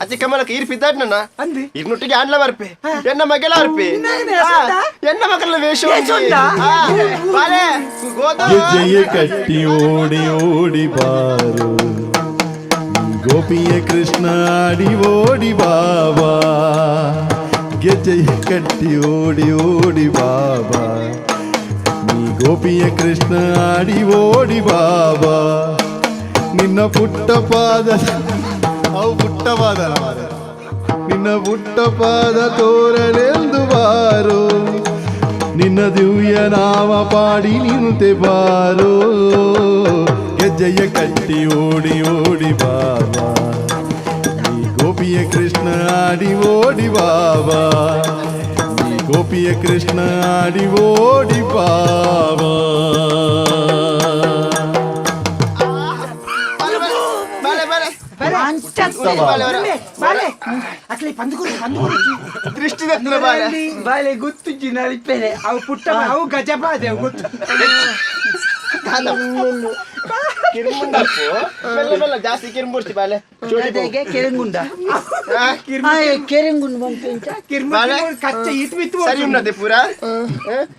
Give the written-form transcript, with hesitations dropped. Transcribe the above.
ಅತಿ ಕಮಲಕ್ಕೆ ಈರ್ ಪಿದ್ದಾಡ್ನ. ಅಂದೆ. ಇರ್ನೊಟ್ಟಿಗೆ ಆಂಡ್ಲ ಬರ್ಪೆ, ಎನ್ನ ಮಗೆಲ ಬರ್ಪೆ. ನಿನ್ನ ಹೆಸರುಂಟಾ? ಎನ್ನ ಮಗಲ ವೇಷ ವೇಷ ಉಂಟಾ? ಆ, ಬಾಲೆ ಗೋದ. ಗೆಜ್ಜೆಯ ಕಟ್ಟಿ ಓಡಿ ಓಡಿ ಬಾರು, ಗೋಪಿಯ ಕೃಷ್ಣ ಆಡಿ ಓಡಿ ಬಾಬಾ. ಗೆಜ್ಜೆಯ ಕಟ್ಟಿ ಓಡಿ ಓಡಿ ಬಾಬಾ, ನೀ ಗೋಪಿಯ ಕೃಷ್ಣ ಆಡಿ ಓಡಿ ಬಾಬಾ. ನಿನ್ನ ಪುಟ್ಟ ಪಾದ, ಅವು ಪುಟ್ಟ ಪಾದ, ನಿನ್ನ ಪುಟ್ಟ ಪಾದ ತೋರಲೆಂದು ಬಾರೋ. ನಿನ್ನ ದಿವ್ಯ ನಾಮ ಪಾಡಿ ನಿಂತೆ ಬಾರೋ. ಗೆಜ್ಜೆಯ ಕಟ್ಟಿ ಓಡಿ ಓಡಿ ಬಾಬಾ, ನೀ ಗೋಪಿಯ ಕೃಷ್ಣ ಆಡಿ ಓಡಿ ಬಾಬಾ. ನೀ ಗೋಪಿಯ ಕೃಷ್ಣ ಆಡಿ ಓಡಿ ಬಾಬಾ. ಬಾಲೆ ಬಾಲೆ ಬಾಲೆ. ಬಾಲೆ ಬಾಲೆ, ಅಕ್ಲೆ ಪಂದುಕುರು ಪಂದುಕುರು. ದೃಷ್ಟಿ ದತ್ತಿನ ಬಾಲೆ. ಬಾಲೆ ಗೊತ್ತುಜ್ಜಿ ನಲಿಪೇನೆ. ಅವು ಪುಟ್ಟ, ಅವು ಗಜಪಾದೆ, ಅವು ಗೊತ್ತು. ಕಾದ. ಕಿರ್ಮುಂಡಪ್ಪು ಮೆಲ್ಲ ಮೆಲ್ಲ, ಜಾಸ್ತಿ ಕಿರ್ಮುರ್ಚಿ ಬಾಲೆ. ಕೆರೆಂಗುಂಡ. ಆ, ಕೆರೆಂಗುಂಡು ಬಂತು. ಕಿರ್ಮು. ಬಾಲೆ. ಕಚ್ಚೆ ಇತ್ತು ಬಿತ್ತು. ಸರಿ ಉನ್ನತೆ ಪೂರ ಆ?